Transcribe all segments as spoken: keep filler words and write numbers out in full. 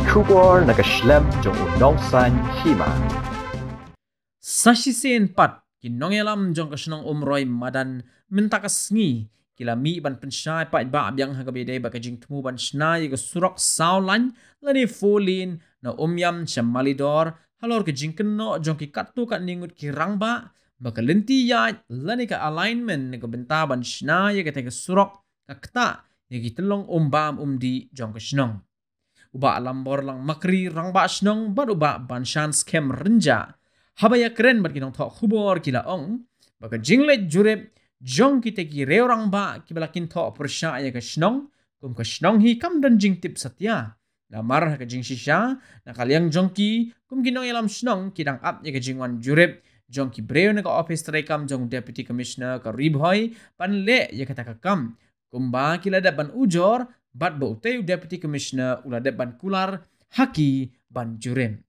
Khubor na ka shlem jong u nongsan hima. Sa shisien pat, ki nongïalam jong ka shnong Umroi Madan mynta ka sngi ki la mih ban pynshai paidbah biang ha kaba ïadei bad ka jingthmu ban shna ïa ka surok saw lane four lane na Umïam sha Malidor, halor ka jingkynnoh jong ki katto katne ngut ki rangbah ba ka lynti ïaid lane ka alignment na ka bynta ban shna ïa katei ka surok ka ktah ïa ki tyllong umbam umdih jong ka shnong. U Bah Lambor Langmakri, rangbah shnong, bad u Bah Banshan Skhem Rynjah, haba ïakren bad ki nongthoh khubor, ki la ong ba ka jingleit jurip jong kita ki riew rangbah kiba la kynthoh pyrshah ïa ka shnong kum ka shnong hi kam don jingtip satia. Namar ha ka jingshisha, na ka liang jong ki kum ki nongïalam shnong, ki dang ap ïa ka jingwan jurip jong ki briew na ka ophis treikam jong Deputy Commissioner ka Ri Bhoi ban leh ïa kata ka kam, kumba ki la dep ban ujor, bad ba utei u Deputy Commissioner u la dep ban kular ha ki ban jurip.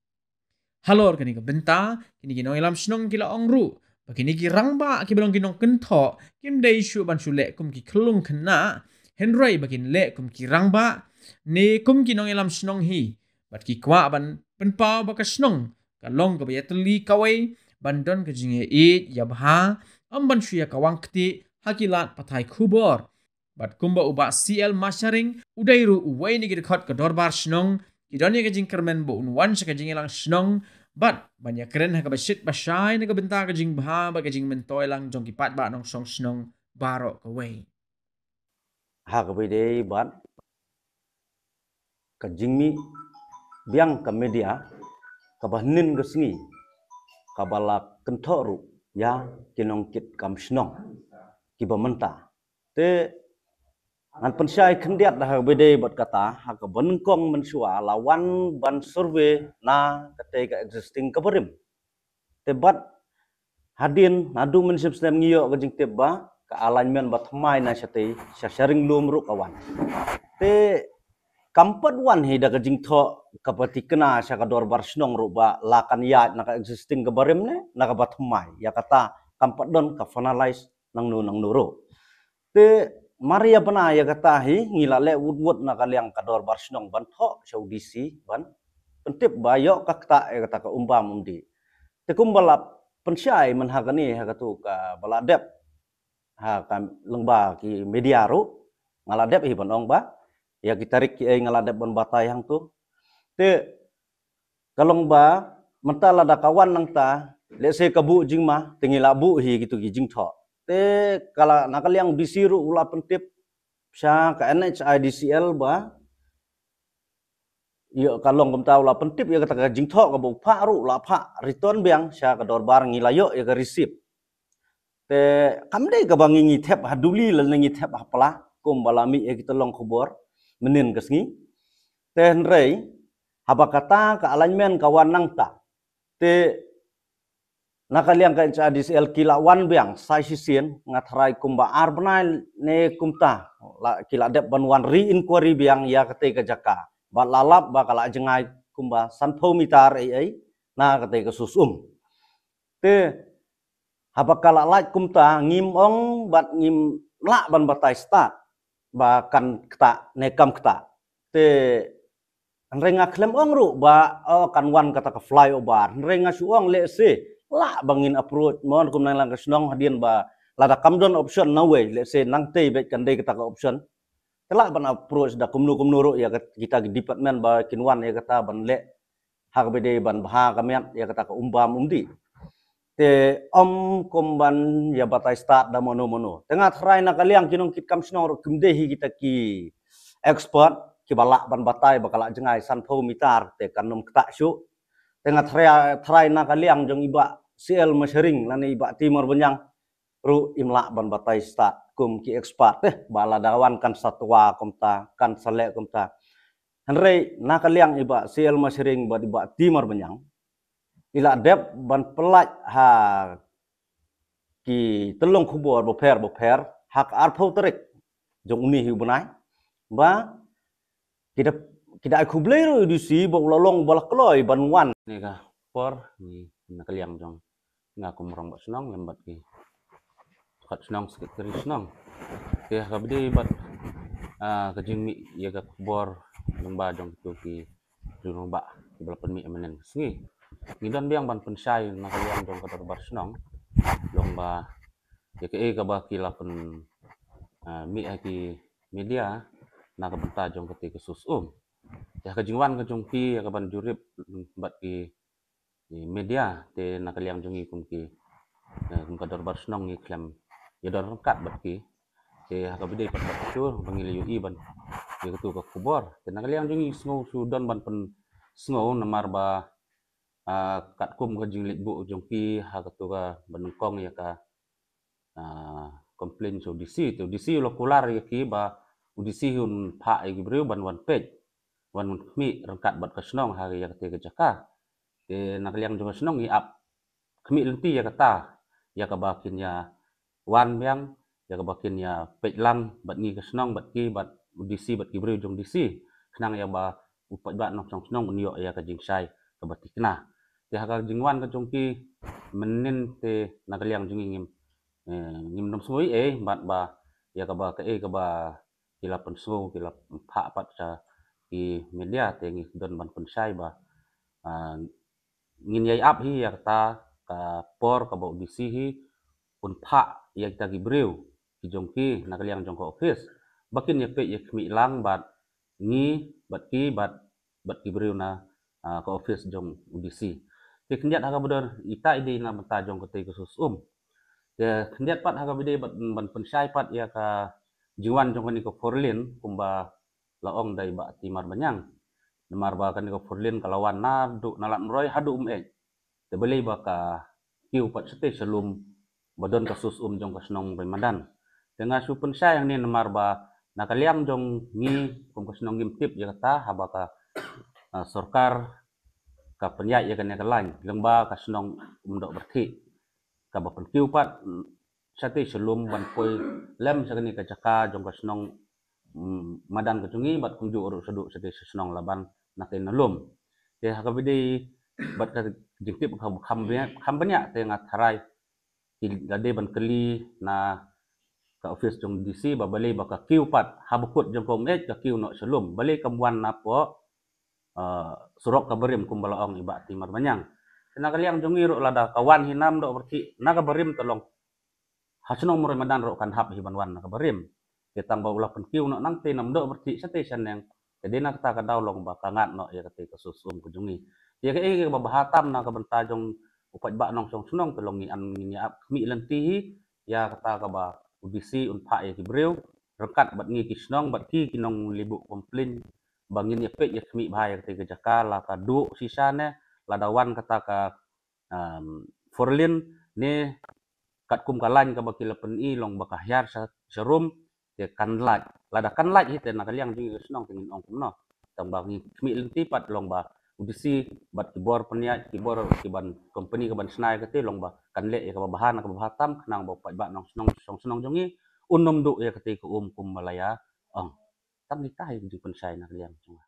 Halor kane ka bynta, kine ki nongïalam shnong ki la ong ruh ba kine ki rangbah kiba long ki nongkynthoh kim dei shuh ban shu leh kum ki khyllung khynnah, hynrei ba kin leh kum ki rangbah ne kum ki nongïalam shnong hi, bad ki kwah ban pynpaw ba ka shnong ka long kaba ïatylli kawei, ban don ka jingïaieit ïabha, ym ban shu ïa kawang ktieh ha ki lad pathai khubor. Bad kumba u Bah C L Masharing, u dei ruh uwei na ki dkhot ka dorbar shnong, ki don ïa ka jingkyrmen ba un wan sha ka jingïalang shnong, bad ban ïakren ha kaba shit ba shai na ka bynta ka jingbha bad ka jingmyntoi lang jong ki paidbah nongshong shnong baroh kawei. Ha kaba ïadei bad ka jingmih biang ka media kaba hynnin ka sngi, kaba la kynthoh ruh ïa ki nongkitkam shnong kiba mynta. Te ngan pynshai khyndiat ha kaba ïadei bad kata, ha kaba nyngkong mynshuwa la wan ban survey na katei ka existing ka barim. Te bad hadien naduh mynshem snem ngi ïoh ka jingtip ba ka alignment ba thymmai na shatei, sha Sharing Lum ruh ka wan. Te kam pat wan hi da ka jingthoh kaba tikna sha ka dorbar shnong ruh ba la kan ïaid na ka existing ka barim ne na kaba thymmai. Ïa kata kam pat don ka finalize nangno nangno ruh. Te mar ïa bna ïa kata hi ngi la leh wut wut na ka liang ka dorbar shnong ban thoh sha u D C ban pyntip ba ïoh ka ktah ïa kata ka umbam umdih. Te kumba la pynshai mynha kane ha katu kaba la dep ha ka lyngba ki media ruh, nga la dep hi ban ong ba ïa ki tarik kiei nga la dep ban batai hangtu. Te ka long ba mynta lada ka wan nangta, let's say ka buh jingma, te ngi la buh hi kitu ki jingthoh. Te ka la, na ka liang D C ruh u la pyntip sha ka N H I D C L ba ïa ka long kumta, u la pyntip ïa kata ka jingthoh kaba u phah ruh u la phah return biang sha ka dorbar, ngi la ïoh ïa ka receipt. Te kam dei kaba ngi ngi thep ha duli lane ngi thep ha pla kumba la mih ïa ki tyllong khubor mynnin ka sngi. Te hynrei haba kata ka alignment ka wan nangta, te na ka liang ka N H I D C L ki la wan biang sa shisien, nga tharai kumba ar bnai ne kumta, la, ki la dep ban wan re-inquiry biang ïa katei ka jaka. Bad la lap ba ka la jngai kumba sanphew meter ei ei na katei ka sus um. Te haba ka la lait kumta ngim ong bad ngim lah ban batai stad ba kan ktah ne kam ktah. Te hynrei nga khlem ong ruh ba, oh, kan wan kata ka flyover. Hynrei nga shu ong, let's say, lah ba ngin approach mon kum nang lang ka shnong hadien ba lada kam don option na wei, let's say, nangtei beit kan dei kata ka option. Te lah ban approach da kumno kumno ruh ïa ka, kita ki department ba kin wan ïa kata ban leh ha kaba dei ban bha ka miat ïa kata ka umbam umdih. Te ym kum ban ïa batai stad da mano mano. Te nga tharai na ka liang ki nongkitkam shnong ruh kim dei hi kita ki expert kiba lah ban batai ba ka la jngai sanphew meter te kan ym ktah shuh. Te nga tharai, tharai na ka liang jong i Bah C L Masharing lane i Bah T Marbaniang ruh im lah ban batai stad kum ki expert te ba lada wan kan sa twa kumta, kan sa leh kumta. Hynrei na ka liang i Bah C L Masharing bad i Bah T Marbaniang, i la dep ban pyllait ha ki tyllong khubor bapher bapher ha ka arphew tarik jong une hi u bnai ba ki da, ki da ai khublei ruh ïa u D C ba u la long ba la kloi ban wan. Kane ka por ngi na ka liang jong nga kum rangbah shnong lem bad ki dkhot shnong, secretary shnong. Te ha kaba dei bad, ah, ka jingmih ïa ka khubor lyngba jong kitu ki Ri Rangbah kiba la pynmih mynhynnin ka sngi. Ngi don biang ban pynshai na ka liang jong ka dorbar shnong long ba ïa kaei kaba ki la pyn ah, mih ha ki media na ka bynta jong katei ka sus um. Te ha ka jingwan ka jong ki ïa ka ban jurip bad ki media te na ka liang jong ngi kum ki, eh, kum ka dorbar shnong ngi khlem ïa don ryngkat bad ki. Te ha kaba dei pat bad ka shu ba ngi la ïohi ban ïa katu ka khubor. Te na ka liang jong ngi sngew shu don ban pynsngew namar ba, ah, katkum ka jingleit buh jong ki ha katu ka ba nyngkong ïa ka, ah, complain sha u D C. Te u D C u la kular ïa ki ba u D C hi un phah ïa ki briew ban wan peit, wan khmih ryngkat bad ka shnong ha ïa katei ka jaka. Te na ka liang jong ka shnong ngi ap khmih lynti ïa kata, ïa kaba kin ïa wan biang, ïa kaba kin ïa peit lang bad ngi ka shnong bad ki bad u D C bad ki briew jong D C. Khnang ïa ba u paidbah nongshong shnong un ïoh ïa ka jingshai kaba thikna. Te ha ka jingwan ka jong ki mynhynnin te na ka liang jong ngi ngim, eh, ngim dom sngewbha ei bad ba ïa kaba kaei kaba ki la pynsngew ki la phah pat sha ki media te ngi don ban pynshai ba, ah, ngin ïai ap hi ïa kata ka por kaba u D C hi un phah ïa kita ki briew ki jong ki na ka liang jong ka office ba kin ïa peit ïa khmih lang bad ngi bad ki bad bad ki briew na, ah, ka office jong u D C. Te khyndiat ha kaba don ita i dei na bynta jong katei ka sus um. Te khyndiat pat ha kaba dei ban, ban pynshai pat ïa ka jingwan jong kane ka four lane kumba la ong da i Bah Timar Banyang. Namar ba kane ka four lane ka la wan naduh na Lad Umroi haduh Umeit. Te balei ba ka kiew pat shatei shalum ba don ka sus um jong ka shnong Umroi Madan. Te nga shu pynshai hangne namar ba na ka liang jong ngi kum ka shnong ngim tip ïa kata haba ka, ah, sorkar ka pynïaid ïa kane ka lain. Leng ba ka shnong Umdoh Byrthih kaba pynkiew pat, mm, shatei shalum ban poi lem sha kane ka jaka jong ka shnong, mm, Madan ka jong ngi bad kumjuh ruh shaduh shatei sha shnong Laban na kane lum. Te ha kaba dei bad ka jingtip ka kham bniah, kham bniah te nga tharai ki la dei ban kylli na ka office jong D C ba balei ba ka kiew pat haba kut jong ka Umeit ka kiew noh shalum. Balei kam wan napoh, ah, surok kaba rim kumba la ong i Bah Timar Banyang. Te na ka liang jong ngi ruh lada ka wan hi na Umdoh Byrthih na kaba rim te long ha shnong Umroi Madan ruh kan hap hi ban wan na kaba rim. Te tang ba u la pynkiew noh nangtei na Umdoh Byrthih shatei shaneng. Te dei na kata ka daw long ba ka ngat noh ïa katei ka sus um ka jong ngi. Ïa kaei kaba bha tam na ka bynta jong u paidbah nongshong shnong te long ngi an ngin ïa ap khmih lynti hi ïa kata kaba u D C un phah ïa ki briew ryngkat bad ngi ki shnong bad ki ki nongleit buh complain ba ngin ïa peit ïa khmih bha ïa katei ka jaka la ka duh shisha ne lada wan kata ka, um, four lane ne katkum ka lain kaba ki la pyni long ba ka hiar sha, sharum te kan lait. Lada kan lait hi te na ka liang jong ngi ka shnong te ngin ong kumno. Tang ba ngi khmih lynti pat long ba u D C bad ki bor pynïaid ki bor ki ban company ka ban shna ïa katei long ba kan leh ïa kaba bha na kaba bha tam khnang ba u paidbah nongshong shnong jong ngi un ym duh ïa katei ka um kumba la ïa ong. Tang ita hi ka jingpynshai na ka liang jong nga.